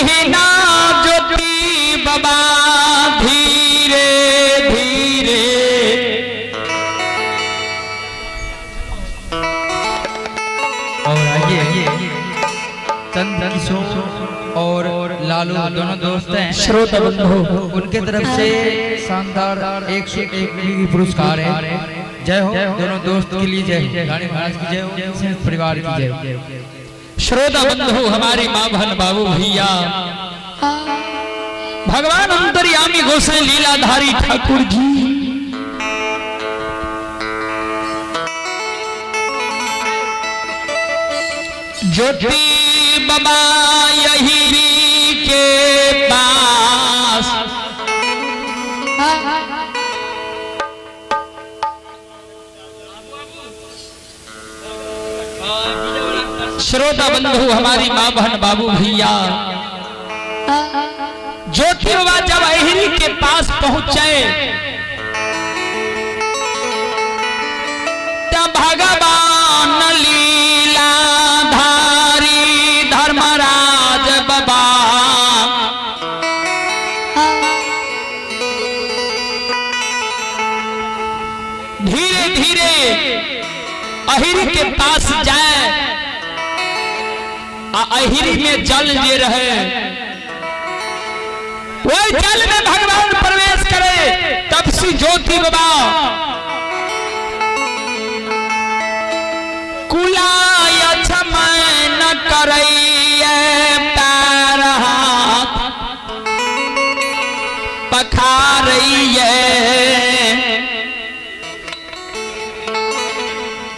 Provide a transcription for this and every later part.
जहिना ज्योति बाबा धीरे धीरे और आइए चंद किशोर और लालू दोनों दोस्त हैं। श्रोता बंधु, उनके तरफ से शानदार 101 पुरस्कार है। जय हो दोनों दोस्त के लिए, जय हो रानी महाराज की जय हो, संयुक्त परिवार की जय हो। श्रोता बंधु, हमारी माँ बहन बाबू भैया, भगवान अंतर्यामी गोसाई लीलाधारी ठाकुर जी ज्योति बाबा यही के पास श्रोता बंधु, हमारी माँ बहन बाबू भैया, ज्योति बाबा जब अहिरी के पास पहुंचे तब भगवान लीलाधारी धर्मराज बाबा धीरे धीरे अहिर के पास जाए आ अहिरी में जल जे रहे वही जल में भगवान प्रवेश करे। तपसी ज्योति बाबा कुलाय छमन करैये पैर हाथ पखारैये।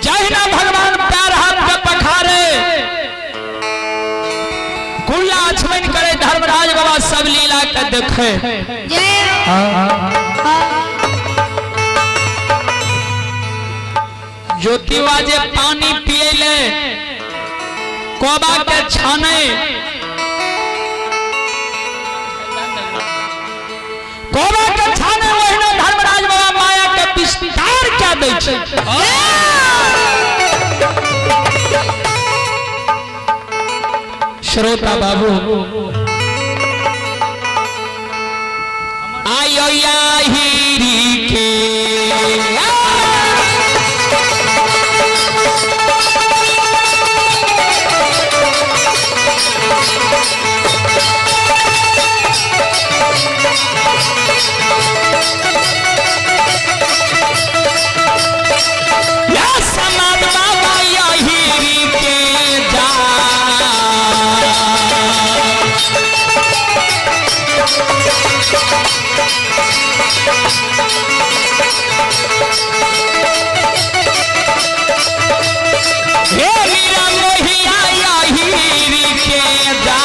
जहिना भगवान पैर हाथ के पखारे कुला आचमन करे, धर्मराज बाबा सब लीला के देखे। ज्योतिबा जे पानी पियले कोबा के छाने, कोबा के छाने, ओहिना धर्मराज बाबा माया के विस्तार क्या दै छै। श्रोता बाबू, आयो याहिरी के या समाज बाबा याहिरी के जा। हे मीरा मोहिया याहिरी के जा।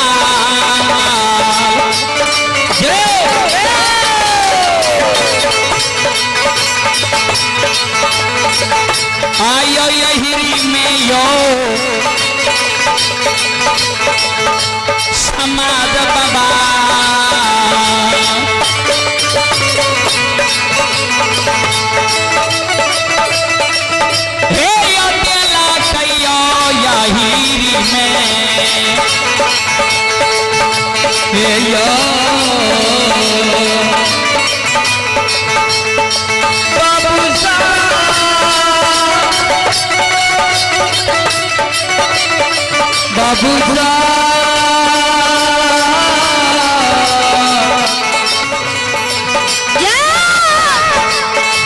आयो यहिरी में यो समाज बाबा। हे यो देला कयो यहिरी में हे यो बाबू बाबू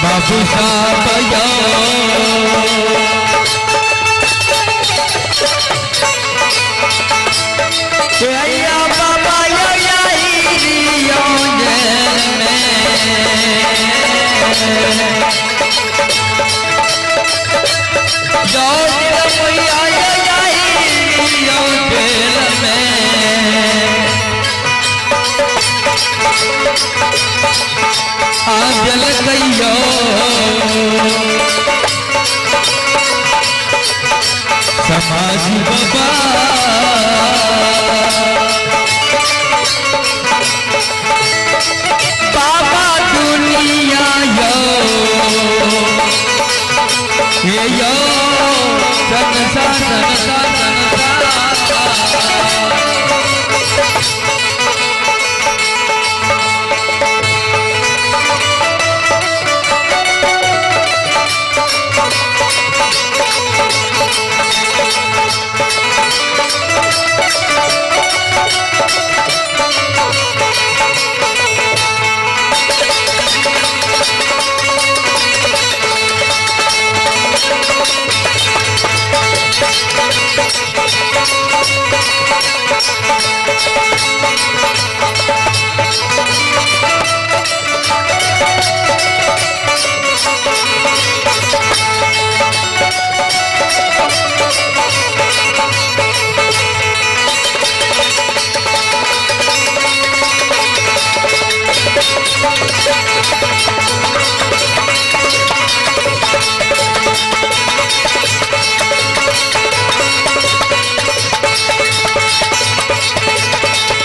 बाबू साहब यो या बाबा यो यो में यो मैया यो जेल में आजल कहियो समाज बाबा बाबा दुनिया यो हे यो संसार संसार संसार।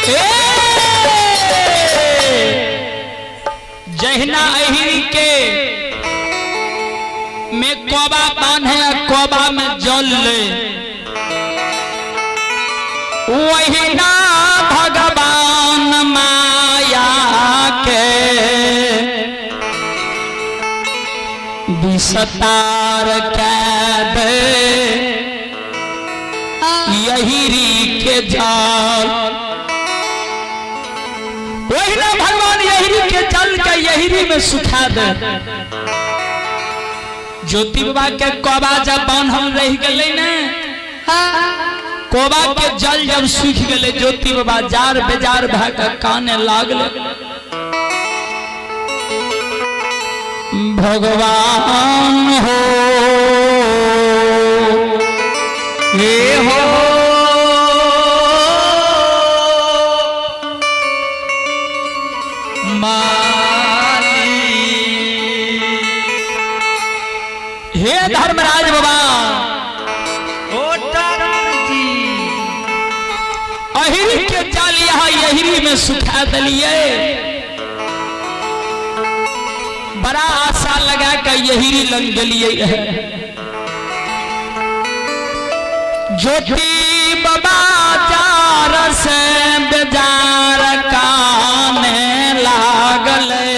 ए! जहिना अहिरी के में कोबा बांधे आ कोबा में जल ले, वहिना भगवान माया के विस्तार के दे यही के जाल। वही ना भगवान यही के जल के यही में सुखा दे। ज्योति बाबा के कोबा जब बांधल रह गए ने, कोबा के जल जब सूख गए, ज्योति बाबा जार बेजार भा के काने लागले, भगवान हो हे हो माली। हे धर्मराज बाबा, ओ ठाकुर जी, अहिरी के जल यहाँ यही में सुखा दिलिए। बड़ा आशा लगा के यही लंग गलिए रहे। ज्योति बाबा जार से बेजार काने लागले,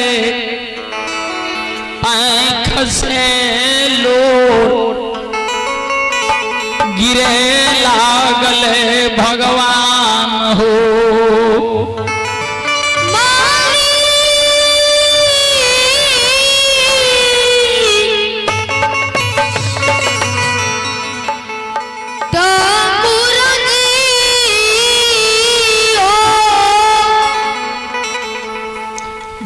आँख से लोर गिरे लागले, भगवान हो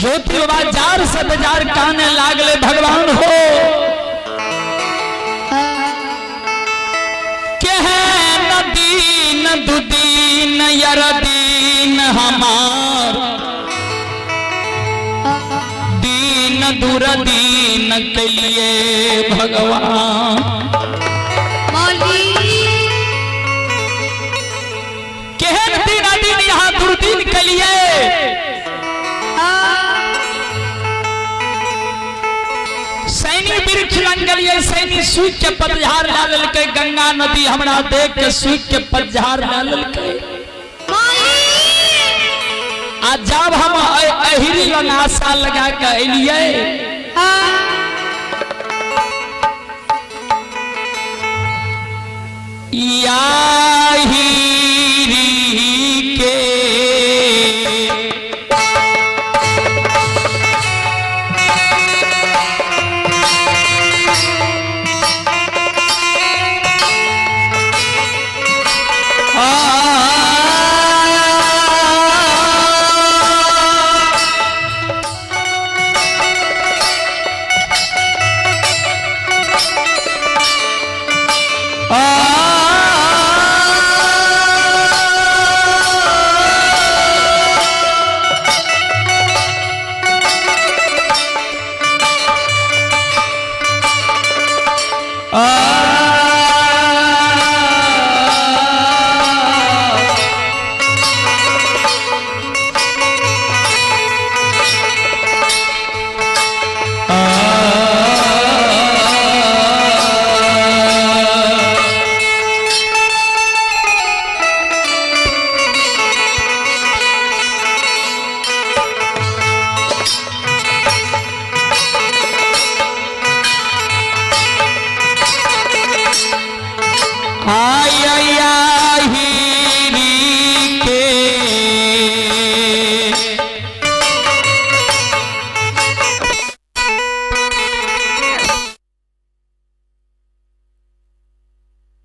ज्योति बाबा जार से बेजार काने लागले, भगवान हो के है नदीन दुदीन यर दीन हमार, दीन दूर दीन के लिए भगवान। केहन दिन अदीन यहाँ दुर्दीन के लिए। सैनी वृक्ष लंग गेलिए, सैनी सूख के पतझार ला लेलकै। गंगा नदी हमरा देख के सूख के पतझार ला लेलकै। आ जब हम अहिरी लंग आशा लगा के एलिए, याहिरी के आय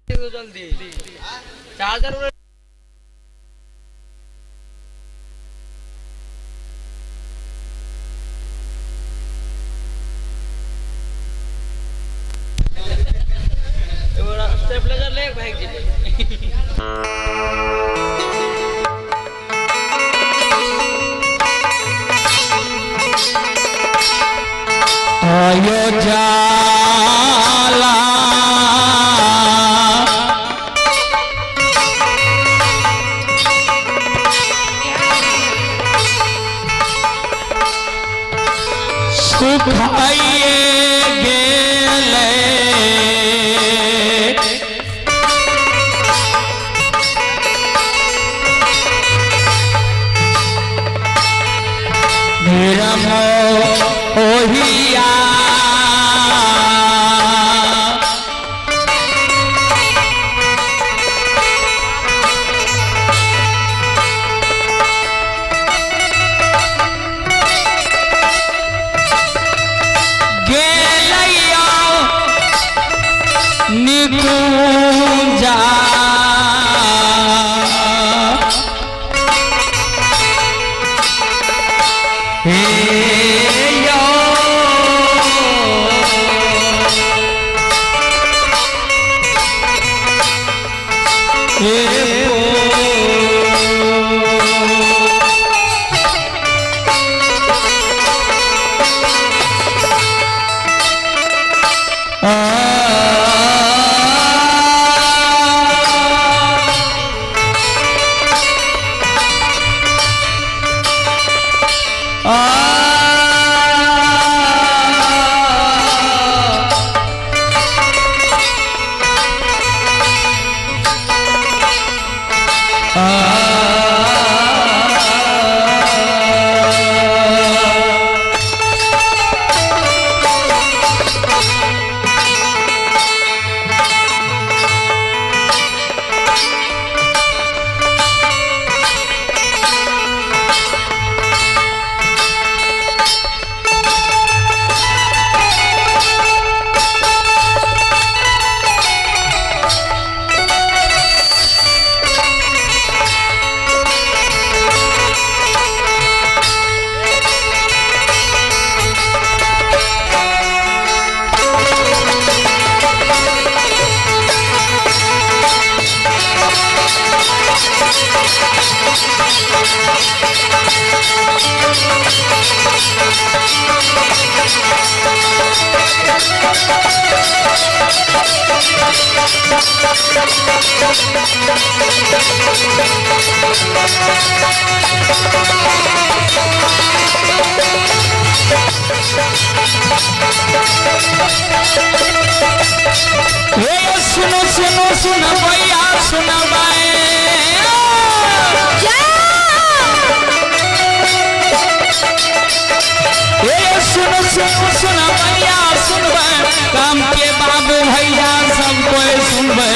के जल्दी। चार्जर स्टेबलाइजर ले भाग जेबै। आयो जाला सुखाइए गेलै। निरम ओहिया गेलैया निकुंजा। हे यो हे हे सुनो सुनो सुन भैया सुन हे सुनो सुनो सुन भैया सुनबै, काम के बाबू भैया सब कोई सुनबै,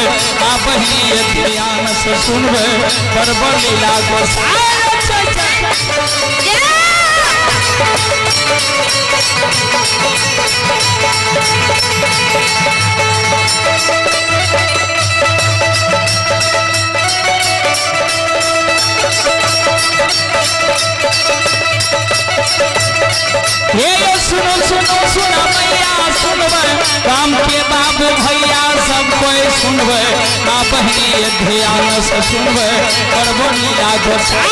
आप ही ध्यान से सुनबै बरबर लीला गोसाई। हे सुनो सुनो सुन भैया सुनबै, काम के बाबू भैया सब कोई सुनबै, आप ही ध्यान से सुनबै बरबर लीला गोसाई।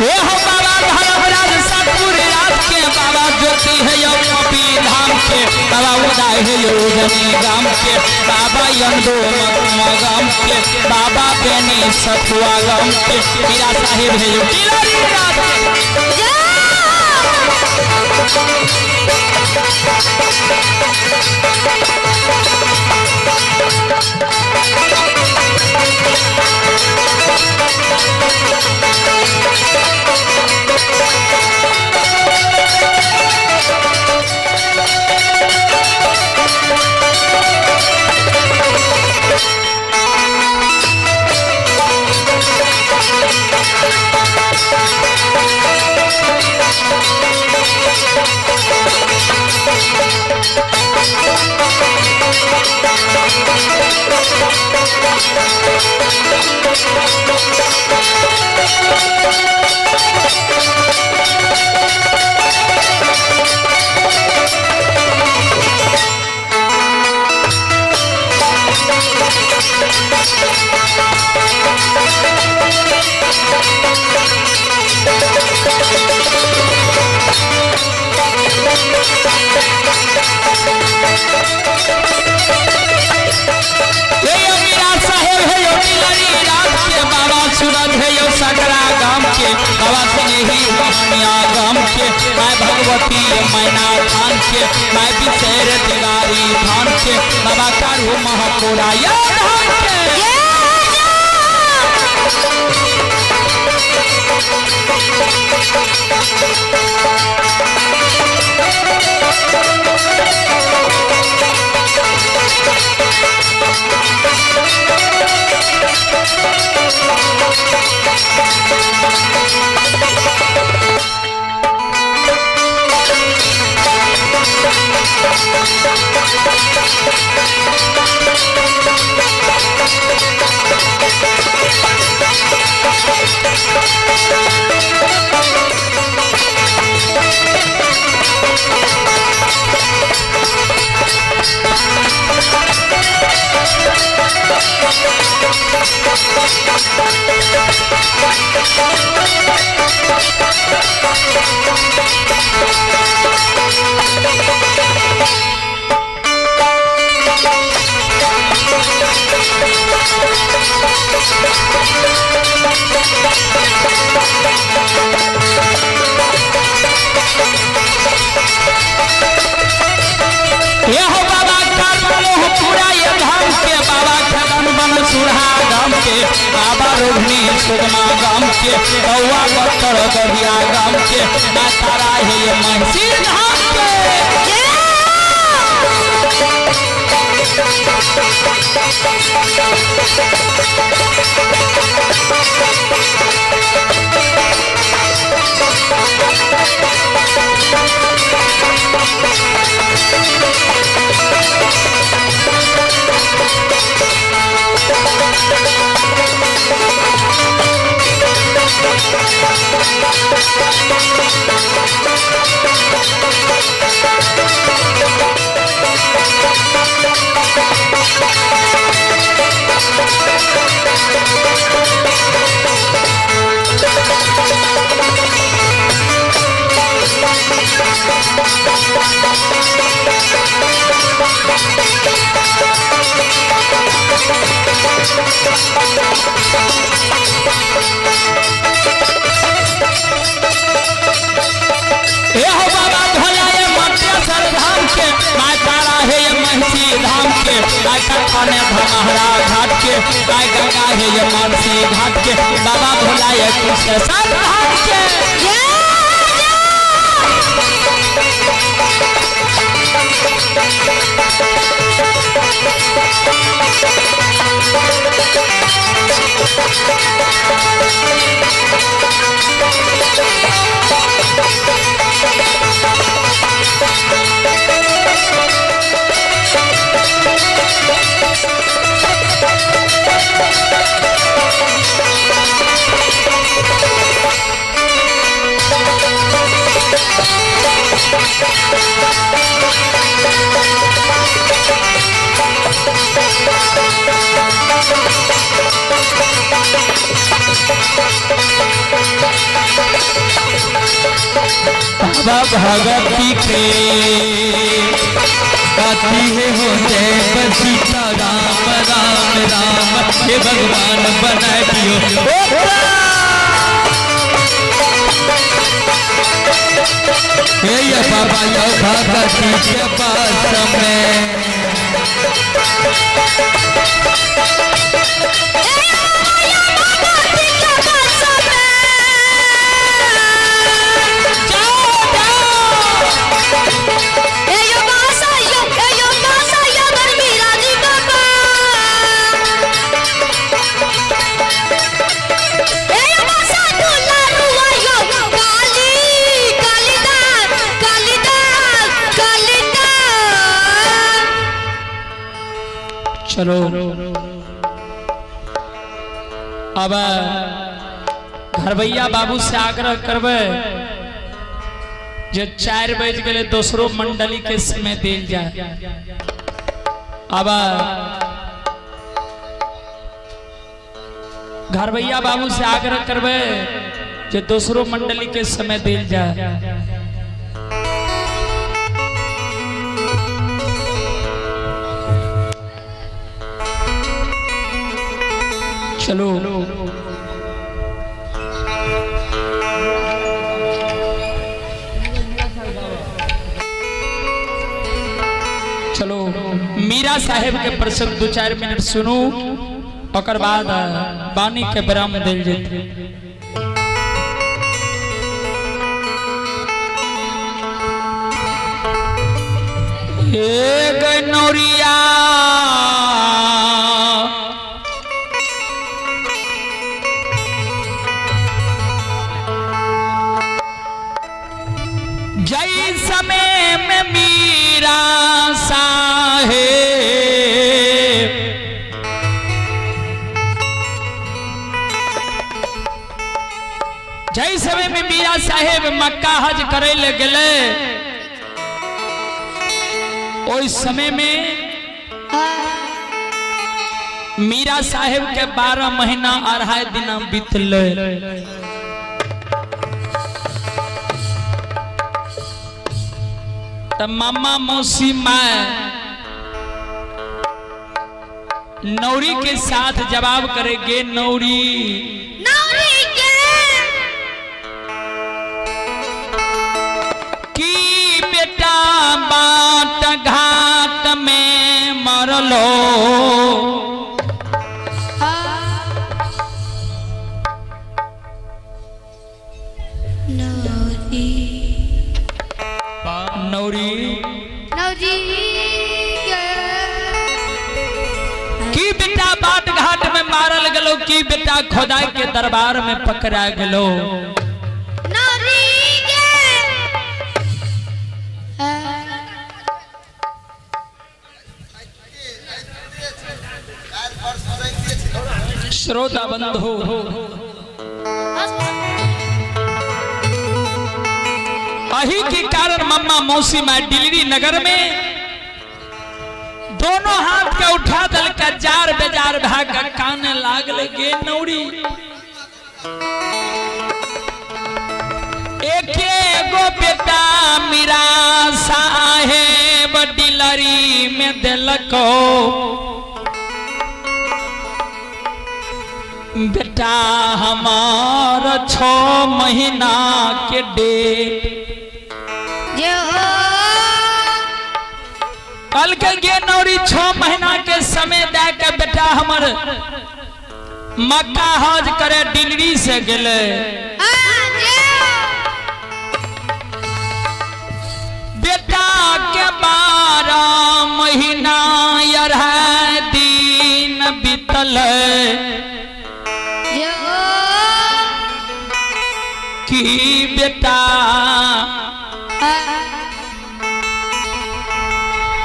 हे हो बाबा धर्मराज सतपुर राज के, बाबा ज्योति है यमपी धाम के, बाबा उदय है योजनी गाम के, बाबा यमदो मगम गाम के, बाबा बेनी सतुआ गाम के, पीरा साहिब है यो टिलरी राज के। हे यो मीरा साहेब, हे यो नीलरी रात के, बाबा सूरज, हे यो सगरा गाम के, बाबा स्नेही मोहनिया गाम के, माय भगवती मैना थान के, माय बिसेर तिवारी धान के, बाबा कारू महापुरा या धाम के। ये हो बाबा कारू पूरा ये धाम के, बाबा खदन बन सुरहा गाम के, बाबा रोहिणी सुगमा गाम के, बउआ बत्तर दरिया गाम के, माता राही ये महिषी धाम के। ये हो बाबा भोला ये मटेश्वर धाम के, माय तारा है ये महिषी धाम के, माय कटखाने धमहरा घाट के, माय गंगा है ये मानसी घाट के, बाबा भोला ये कुशेश्वर धाम के। बाबा भगवती के गाती है हो जय सीता राम राम राम, हे भगवान बनाए दियो। हे ये बाबा यो भगवती के पास में। चलो। अब घरबैया बाबू से आग्रह करबै जे 4 बज गेलै, दोसरो मंडली के समय देल जाए। अब घरबैया बाबू से आग्रह करबै जे दोसरो मंडली के समय देल जाए। चलो, चलो, मीरा साहेब के प्रसंग 2-4 मिनट सुनू, ओकर बाद बानी के विराम दिल जेतै। हे गनौरिया, जय समय में मीरा साहेब जय समय में मीरा साहेब मक्का हज करे ले गेले, ओहि समय में मीरा साहेब के 12 महीना 2.5 दिन बीतले। त मामा मौसी माय नौरी के साथ जवाब करेंगे, नौरी नौरी के की बेटा बाट घाट में मरलो, नौरी नौरी नौरी के की बेटा बाट घाट में मारल गलो, की बेटा खुदा के दरबार में पकड़ा गलो। नौरी के श्रोता बंधु, अही के कारण मम्मा मौसी माँ डिलरी नगर में दोनों हाथ के उठा दल का जार बेजार भाग का काने लागल गे नौरी, एके गो बेटा मीरा साहेब डिलरी में दिलको, बेटा हमार 6 महीना के डेट। जो कल के गे नौरी, 6 महीना के समय दे के बेटा हमर मक्का हज करे डिलरी से गेले। बेटा के 12 महीना 2.5 दिन बीतल की बेटा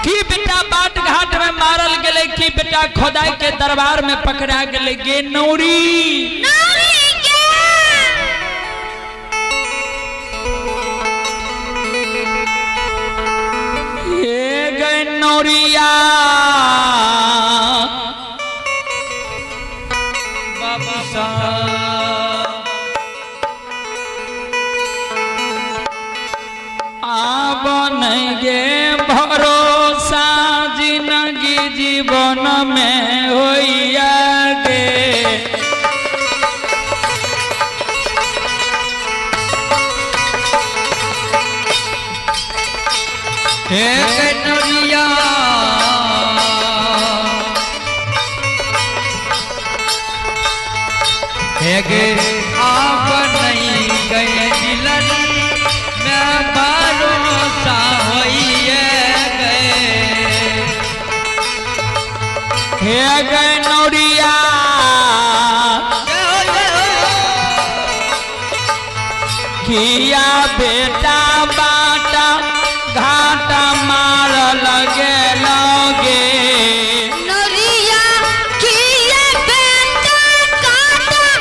की बेटा बाट घाट में मारल गेले, की बेटा खुदा के दरबार में पकड़ा गेले गे नौरी। नौरी के हे गे नौरिया, बाबा साहब आब नहीं गे भरोसा जिंदगी जीवन में होइया गे। हे नौरिया, हे गे आप नहीं गए दिलन मैं भरोसा होइए गए। हे गे नौरिया, किया बेटा बाटा घाटा मार लगे लगे। नौरिया किया बेटा काटा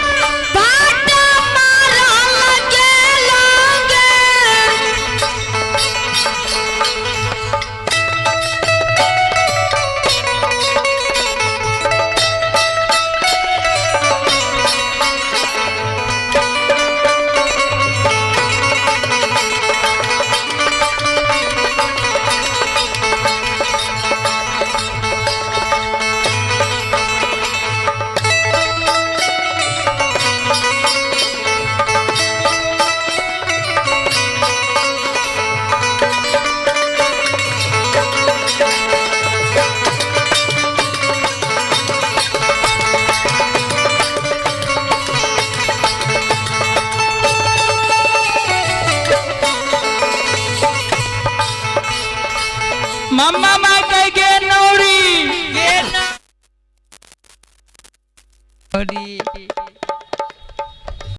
मम्मा माय कह गे नौरी। गे नौरी।